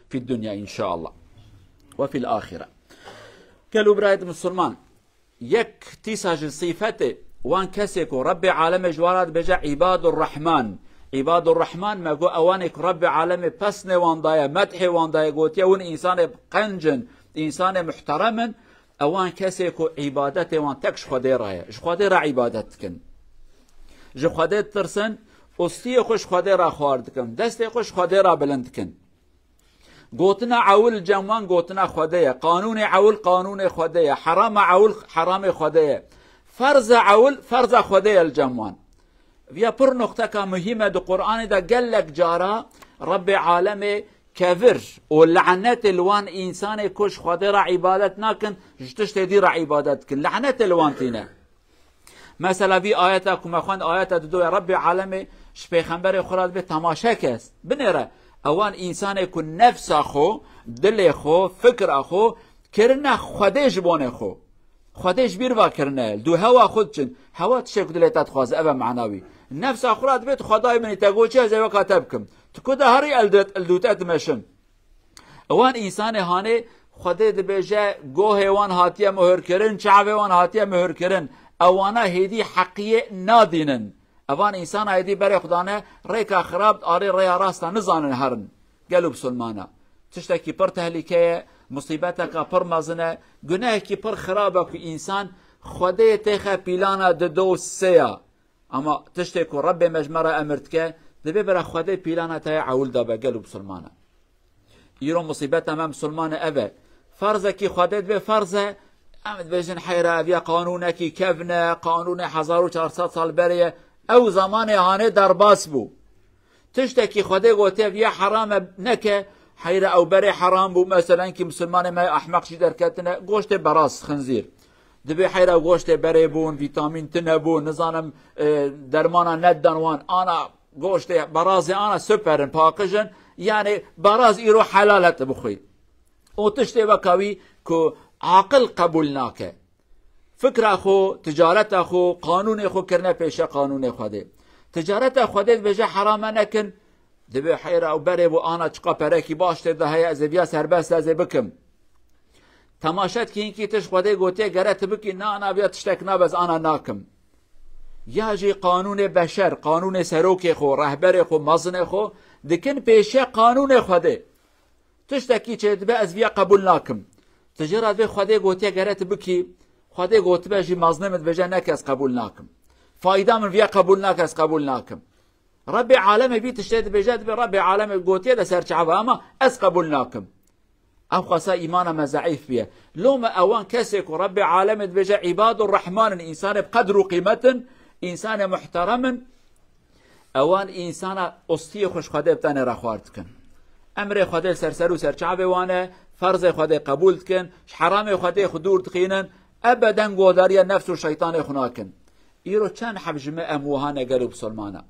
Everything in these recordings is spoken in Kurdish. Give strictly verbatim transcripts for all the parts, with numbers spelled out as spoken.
Fî dunya înşallah. Ve fîl axire. Gelo birayê Musulman, yek tîsa ji sîfetê wan kesê ku Rebbê alemê ji wan re dibêje Îbadur Rehman. Îbadur Rehman me got ewanê ku Rebbê alemê pesnê wan daye, medhê wan daye, gotiye hûn însanê qenc in, însanê muhterem in, ewan kesê ku îbadetê wan tek ji Xwedê re ye. Ji Xwedê re îbadet dikin. Ji Xwedê ditirsin, ostiyê xwe ji Xwedê re xwar dikin, destê xwe ji Xwedê re bilind dikin. Gotina ewil cem wan gotina Xwedê ye. Qanûnê ewil qanûnê Xwedê ye. Herama ewil heramê Xwedê ye. Ferza ewil ferza Xwedê ye li cem wan. Viya pir noqteka muhîm e di Qur'anê de gelek cara Rebbê alemê kevir û lanetê li wan însanê ku ji Xwedê re îbadet nakin, ji tiştê dî re îbadet dikin. Lanetê li wan tîne. Mesela vî ayeta ku me xwend, ayeta didoya Rebbê alemê ji pêxemberê xwe re dibê temaşe kes. Binêre, ewan însanê ku nefsa xwe, dilê xwe, fikra xwe kirine Xwedê ji bonê xwe. Xwedê ji bîr va kirine, li dû hewa xwe diçin. Hewa tiştê ku dilê te dixwaze, ev e mana wî. Nefsa xwe re dibê tu Xwedayê min î, te got çi ez ê weka te bikim. Tu ku de herî el dû te dimeşim. Ewan însanê hanê Xwedê dibêje, gohê wan hatiye muhirkirin, çavê wan hatiye muhirkirin. Ewana hêdî heqiyê nadînin. Evan însana hêdî berê xwe dane, rêka xirab di alî rêya rasta nizanin herin. Gelo bisulmana. Tiştekî pir tehlîke ye, musîbeteka pir mezin e, gunehekî pir xirab e ku însan Xwedê têxe pîlana di do sê ya. Ama tiştê ku Rebbê me ji me re emir dike, divê bira Xwedê pîlana te ya ewil dabe gelo bisulmana. Îro musîbeta me misilmane ev e. Ferzekî Xwedê dibê ferz e, em dibêjin heyra ev ya qanûnekî kevn e, qanûnê hezar û çar sed sal berê ye. Ew zamanê hanê derbas bû. Tiştekî Xwedê gotiye viya heram e neke, heyra ew berê heram bû. Meselen kî misilmanê me ehmeq jî derketine, goştê beraz, xinzîr. Dibê heyra goştê berê bûn, vîtamîn tune bûn, nizanim, e, dermana neddan wan, ana goştê berazê ana super in, paqij in, yanî beraz îro helal e tu bixwî. Û tiştê weka wî ku aqil qebûl nake. Fikra xwe, ticareta xwe, qanûnê xwe kirine pêşe qanûnê Xwedê. Ticareta Xwedê dibêje heram e nekin, dibê heyra ew berê bû ana çiqa perekî baş tê de heye ez ê viya serbest ez ê bikim. Temaşe dikî hinkî tişt Xwedê gotiye gere tu bikî, na, na, viya tiştek nabe ez ana nakim. Ya jî qanûnê beşer, qanûnê serokê xwe, rehberê xwe, mezinê xwe dikin pêşiya qanûnê Xwedê. Tiştekî çêdibe ez viya qebûl nakim. Tu jê re divê Xwedê gotiye gere tu bikî, Xwedê gotibe jî mezinê min dibêje neke ez qebûl nakim. Fayda min viya qebûl nake ez qebûl nakim. Rebbê alemê vî tiştê dibêje, dibê Rebbê alemê gotiye de ser çava, ama ez qebûl nakim. Ev xwesa îmana me zeîf biye. Loma ewan kesê ku Rebbê alemê dibêje îbadur rehman in, însanê bi qedr û qîmet in, însanê muhterem in, ewan însana ostiyê xwe ji Xwedê bi tenê re xwar dikin. Emrê Xwedê li ser ser û ser çavê wan e, ferzê Xwedê qebûl dikin, ji heramê Xwedê xwe dûr dixînin, ebeden godariya nefs û şeytanê xwe nakin. Îro çend heb ji me em wiha ne gelo bisilmana?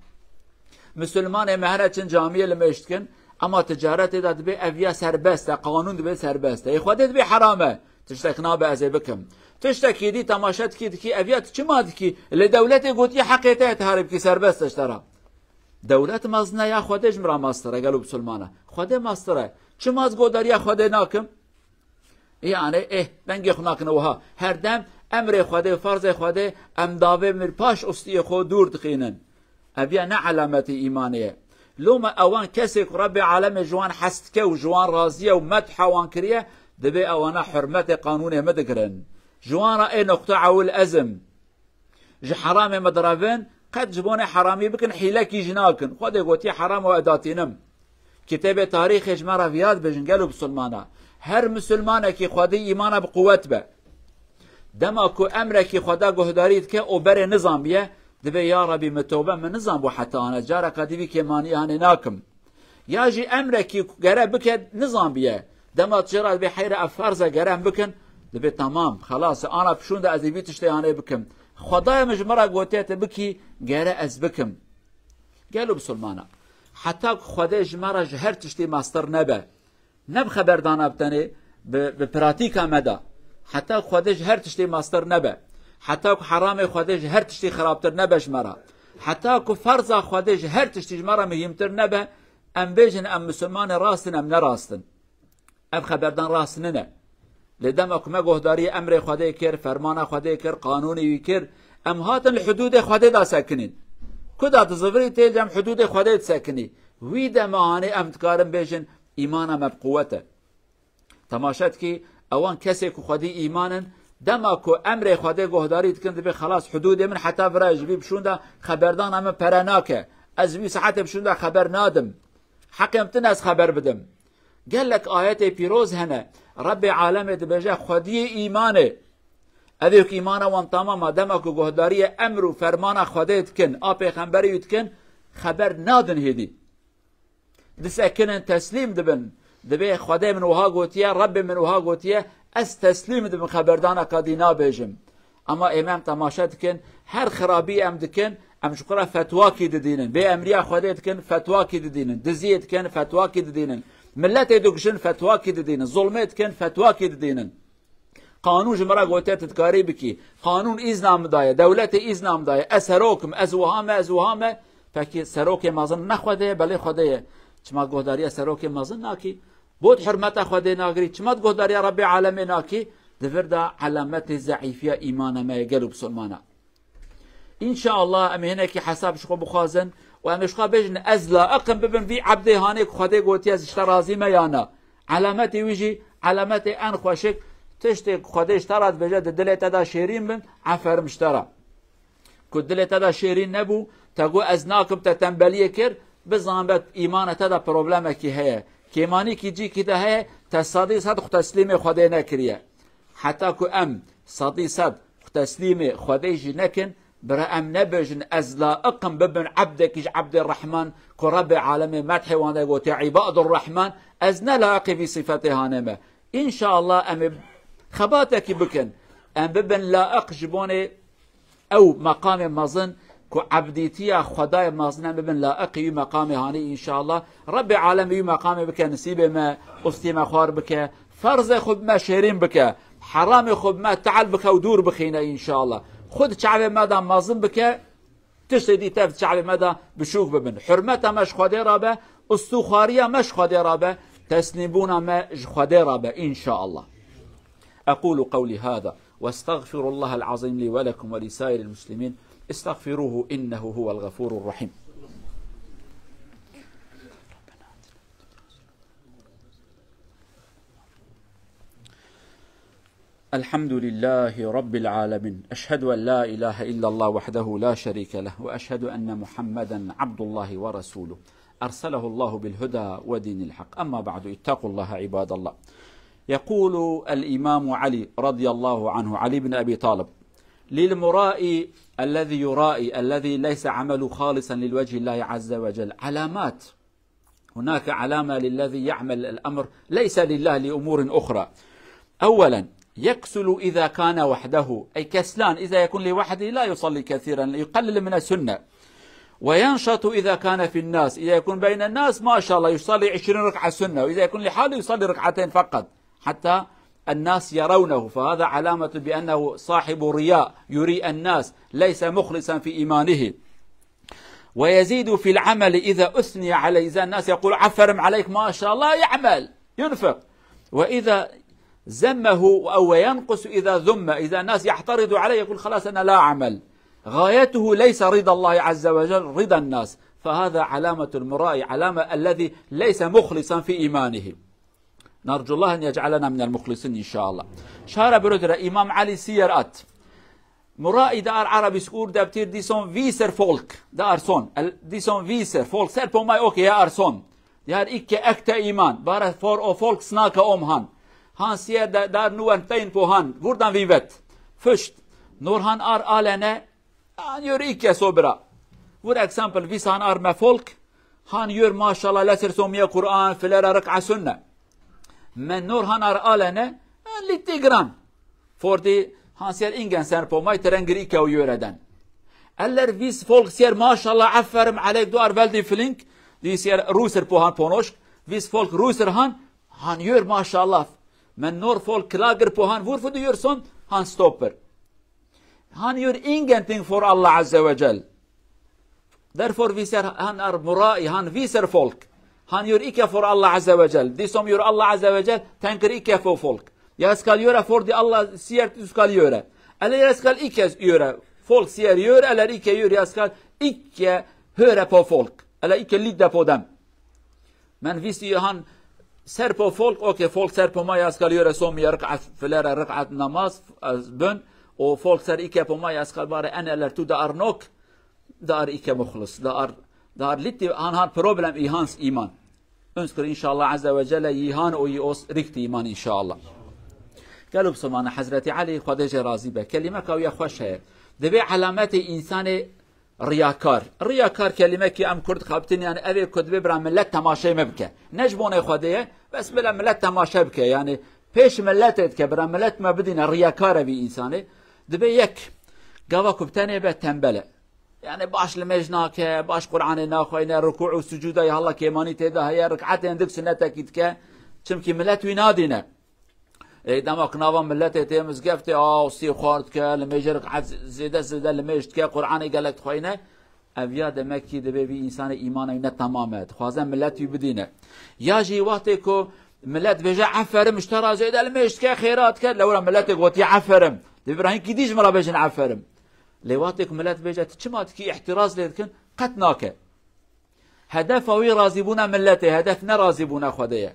Misilmanê me here çin camiyê li mêj dikin, ema ticaretê de dibê ev ya serbest e, qanûn dibê serbest e. Ê Xwedê dibê heram e. Tiştek nabe ez ê bikim. Tiştekî dî temaşe dikî dikî ev ya tu çima dikî? Lê dewletê gotiye heqê te ye tu herê bikî, serbest e ji te re. Dewlet mezin e ya Xwedê ji min re mestir e gelo bisilmana? Xwedê mestir e. Çima ez godariya Xwedê nakim? Yanî, eh, dengê xwe nakine wiha. Her dem emrê Xwedê, ferzê Xwedê, em davê mir paş ustiyê xwe dûr dixînin. Ev ya ne alametê îmanê ye. Loma ewan kesê ku Rebbê alemê ji wan hes dike û ji wan razî ye û medha wan kiriye, divê ewana hurmetê qanûnê min digirin. Ji wan re ê noqta ewil ez im. Ji heramê me direvin, qet ji bonê heramî bikin, hîlekî jî nakin. Xwedê gotiye heram û ez datînim. Kitêbê tarîxê ji me re viya dibêjin, gelo bisilmana. Her misilmanekî Xwedê îmana bi quwet be. Dema ku emrekî Xweda guhdarî dike û berê nizanbiye, dibê ya Rebî min tobe min nizanbû heta ana, careka dî vî kêmanî hanê nakim. Ya jî emrekî gere bike nizanbiye. Dema tu jê re dibê heyre ev ferz e gere em bikin, dibê tamam, xelas, ana pişûn de ez ê vî tiştê hanê bikim. Xwedayê min ji min re gotiye tu bikî, gere ez bikim. Gelo bisilmana. Heta ku Xwedê ji me re ji her tiştî mestir nebe. Ne bi xeberdana bi tenê, bi, bi pratîka me de. Heta ku Xwedê ji her tiştê mestir nebe. Heta ku heramê Xwedê ji her tiştî xirabtir nebe ji me re. Heta ku ferza Xwedê ji her tiştî ji me re muhîmtir nebe, em bêjin em misilmanê rast in, em ne rast in. Ev xeberdan rast nine. Lê dema ku me guhdarî emrê Xwedê kir, fermana Xwedê kir, qanûnê wî kir, em hatin li hudûdê Xwedê de sekinîn. Ku da tu zivirî tê cem hudûdê Xwedê disekinî. Wî dema hanê em dikarin bêjin, îmana me bi quwet e. Temaşe dikî, ewan kesê ku xwedî îman in, dema ku emrê Xwedê guhdarî dikin, dibê xelas hudûdê min heta vira ye, ji vî bişûnda xeberdana min pere nake. Ez ji vî saetê bişûnda xeber nadim. Heqê min tine ez xeber bidim. Gelek ayetê pîroz hene. Rebbê alemê dibêje xwediyê îmanê. Ev ê ku îmana wan tamam a, dema ku guhdariyê emr û fermana Xwedê dikin, a pêxemberê wî dikin, xeber nadin hêdî. Disekinin, teslîm dibin. Dibê Xwedê min wiha gotiye, Rebbê min wiha gotiye, ez teslîm dibim, xeberdaneka dî nabêjim. Ama ême em temaşe dikin, her xirabî em dikin, em ji xwe re fetwakî didînin. Bêemriya Xwedê dikin, fetwakî didînin. Diziyê dikin, fetwakî didînin. Miletê dikujin, fetwakî didînin. Zulmê dikin, fetwakî didînin. Qanûn ji min re gotiye tu dikarî bikî. Qanûn îzna min daye, dewletê îzna min daye. Ez serok im, ez wiha me, ez wiha me. Pekî serokê mezin ne Xwedê ye, belê Xwedê ye. Çima guhdariya serokê mezin nakî? Bo di hurmeta Xwedê nagirî, çima di guhdariya Rebbê alemê nakî? Di vir de alametê zeîfiya îmana me ye gelo bisilmana. Înşeallah em ê hinekî hesab ji xwe bixwazin û em ê ji xwe bêjin, ez laiq im bibim vî ebdê hanê ku Xwedê gotiye ez ji te razî me ya na. Alametê wî jî, alametê en xweşik, tiştê ku Xwedê ji te re dibêje di dilê te de şêrîn bin, eferim ji te re. Ku dilê te de şêrîn nebû, te got ez nakim, te tembeliyê kir, bizan be îmana te de problemekî heye. Kêmanîkî cîkî de heye, te sedî sed xwe teslîmê Xwedê nekiriye. Heta ku em sedî sed xwe teslîmê Xwedê jî nekin, bira em nebêjin, ez laiq im bibim ebdekî ji ebdê Rehman, ku Rebbê alemê medhê wan de gotiye, Îbadur Rehman, ez ne laiqê vî sifetê hanê me. Înşeallah em ê xebatekî bikin. Em bibin laiq ji bonê ew meqamê mezin ku ebdîtiya Xwedayê mezin em bibin laiqî wî meqamê hanê înşeallah. Rebbê alemê wî meqamê bike nisîbê me, ustî me xwar bike, ferzê xwe bi me şêrîn bike, heramê xwe bi me tehl bike û dûr bixîne înşeallah. Xwe di çavê me de mezin bike, tiştê dî tev çavê me de bişûk bibin. Hurmeta me ji Xwedê re be, ustûxwariya me ji Xwedê re be, teslîmbûna me ji Xwedê re be, înşeallah. أقول قولي هذا وأستغفر الله العظيم لي ولكم ولسائر المسلمين. استغفروه إنه هو الغفور الرحيم. الحمد لله رب العالمين. أشهد أن لا إله إلا الله وحده لا شريك له، وأشهد أن محمدا عبد الله ورسوله، أرسله الله بالهدى ودين الحق. أما بعد، اتقوا الله عباد الله. يقول الإمام علي رضي الله عنه، علي بن أبي طالب: للمرائي الذي يرائي، الذي ليس عمله خالصا للوجه الله عز وجل، علامات. هناك علامة للذي يعمل الأمر ليس لله لأمور أخرى. أولا، يكسل إذا كان وحده، أي كسلان، إذا يكون لوحده لا يصلي كثيرا، يقلل من السنة. وينشط إذا كان في الناس، إذا يكون بين الناس ما شاء الله يصلي عشرين ركعة سنة، وإذا يكون لحاله يصلي ركعتين فقط حتى الناس يرونه، فهذا علامة بأنه صاحب رياء، يريء الناس، ليس مخلصا في إيمانه. ويزيد في العمل إذا أثني عليه، إذا الناس يقول عفرم عليك ما شاء الله يعمل ينفق، وإذا ذمه أو ينقص إذا ذم، إذا الناس يعترضوا عليه يقول خلاص أنا لا أعمل. غايته ليس رضا الله عز وجل، رضا الناس، فهذا علامة المرائي، علامة الذي ليس مخلصا في إيمانه. نرجو الله أن يجعلنا من المخلصين إن شاء الله. Şara biro dire Îmam Elî siyer at. Muraî de ar Arabî skur debtîr dîson vîser folk de arson. El, dîson vîser folk ser pomay okê ya arson. Diyar ikke ekte îman. Bare for o folk snaka om han. Han siyer de dar nuwen teyn po han. Vurdan vivet. Fişt. Nor han ar alene. Han yör ikke so bira. Vur example vîs han ar me folk. Han yör maşallah leser somiye Kur'an filera rik'a sunne. Me nor han ar alene. Han litti gran. Fordi han siyer ingen sen pomay terengir ikke o yöreden. Eller vîs folk siyer maşallah efferim aleyk duar veldi flink. Di siyer ruser po han ponoşk. Vîs folk ruser han. Han yör maşallah. Men nor folk klagir po han vur fudu yör son. Han stopper. Han yör ingenting for Allah Azze ve Cel. Therefore, vîser han ar murai, han vîser folk. Han jör ikke for Allah Azze ve Celle. Dies som jör Allah Azze ve Celle, tänker ikke for Volk. Jeg skal gjøre for det Allah sier du skal gjøre. Eller jeg skal ikke gjøre. Folk sier gjør eller ikke gjør. Jeg skal ikke høre på folk. Eller ikke lytte på dem. Men hvis du han ser på folk, ok, folk ser på meg, jeg skal gjøre så mye rik'at, flere rik'at namaz, eh, bønn, og folk ser ikke på meg, jeg skal bare en eller to, det er nok. Det er ikke mukhlis. Det er, det er litt, han har problem i hans iman. Ønsker inşallah Azze ve Celle gi han og gi oss riktig iman inşallah. Gelo bisimane Hezretî Elî, Xwedê jê razî be. Kelîmeka wî ya xweş heye. Divê elametê însanê riyakar. Riyakar kelîmekî em kurd xebitîn, yani ev ê ku divê bira millet temaşeyê me bike. Ne ji bonê Xwedê ye, bes bila millet temaşe bike. Yani pêş milletê dike, bira millet me bidîne, riyakar e vî însanê. Divê yek, gava ku bi tenê be tembel e. Yani baş limêj nake, baş Qur'anê naxweyne, rukû û sucûda ya hela kêmanî tê de heye, rik'etên dik sunnetekî dike. Çimkî millet wî nadîne. Ê, dema ku nava milletê tê mizgeftê, a, sî xwar dike, limêjê rik'et zêde zêde limêj dike, Qur'anê gelek dixweyne. Ev ya demekî divê vî însanê îmana wî ne temam e. Dixwaze millet wî bidîne. Ya jî wextê ku millet bêje, "Eferim, ji te re zêde limêj dike, xêra dike." Lewra milletê gotiye, "Eferim." Divê bira hinkî dî ji min re bêjin, "Eferim." Lê wextê ku millet bêje, "Tu çima dikî?" îhtiraz lê dikin, qet nake. Hedefa wî razîbûna milletê, hedef ne razîbûna Xwedê ye.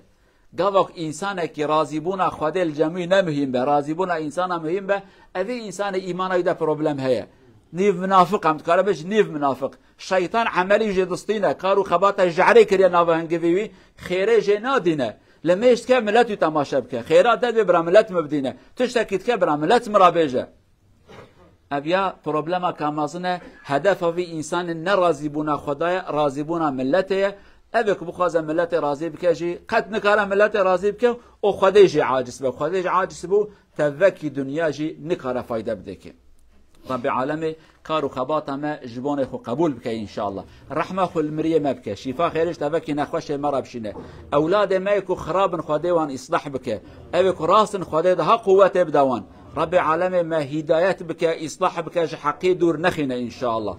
Gava ku însanekî razîbûna Xwedê li cem wî ne muhîm be, razîbûna însana muhîm be, evî însanê îmana wî de problem heye. Nîv minafiq em dikare bêj, nîv minafiq. Şeytan emelî jê distîne, kar û xebata jehrê kiriye nava hingivî wî, xêrê jê nadîne. Limêj dike, millet wî temaşe bike. Xêra te divê bira millet min bidîne. Tiştekî dike, bira millet min re bêje. Ev ya problema ka mezin e, hedefa vî însanê ne razîbûna Xweda ye, razîbûna milletê ye. Ev ê ku bixwaze milletê razî bike jî, qet nikare milletê razî bike û Xwedê jî aciz be. Xwedê jî aciz bû, tevekî dinya jî nikare fayde bide kê. Rabbê Alemê kar û xebata me ji bonê xwe qebûl bike înşallah. Rehma xwe li miriyê me bike. Şîfa xêrê ji tevekî nexweşê me re bişîne. Ewladê me yê ku xirab in Xwedê wan îslah bike. Ew ê ku rast in Xwedê daha quwetê bide wan. Rabbê Alemê me hîdayet bike, îslah bike, ji heqê dûr nexîne înşallah.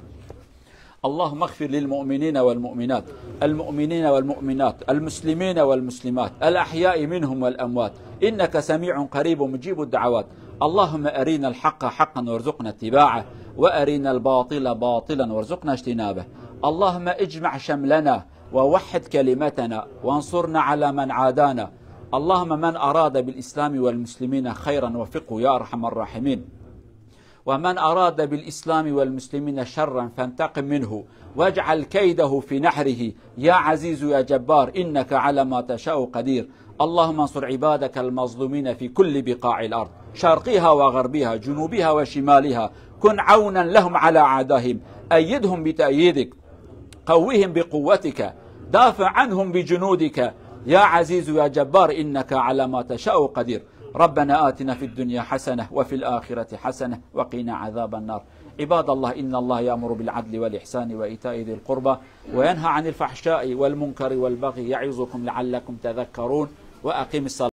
اللهم اغفر للمؤمنين والمؤمنات، المؤمنين والمؤمنات، المسلمين والمسلمات، الأحياء منهم والأموات، إنك سميع قريب مجيب الدعوات. اللهم أرنا الحق حقا وارزقنا اتباعه، وأرنا الباطل باطلا وارزقنا اجتنابه. اللهم اجمع شملنا ووحد كلمتنا وانصرنا على من عادانا. اللهم من أراد بالإسلام والمسلمين خيرا وفقه يا أرحم الراحمين. ومن أراد بالإسلام والمسلمين شرا فانتقم منه واجعل كيده في نحره يا عزيز يا جبار إنك على ما تشاء قدير. اللهم انصر عبادك المظلومين في كل بقاع الأرض شرقها وغربها جنوبها وشمالها. كن عونا لهم على أعدائهم. أيدهم بتأييدك. قوهم بقوتك. دافع عنهم بجنودك. يا عزيز يا جبار إنك على ما تشاء قدير. ربنا آتنا في الدنيا حسنة وفي الآخرة حسنة وقنا عذاب النار. عباد الله، إن الله يأمر بالعدل والإحسان وإيتاء ذي القربى وينهى عن الفحشاء والمنكر والبغي يعظكم لعلكم تذكرون. وأقم الصلاة.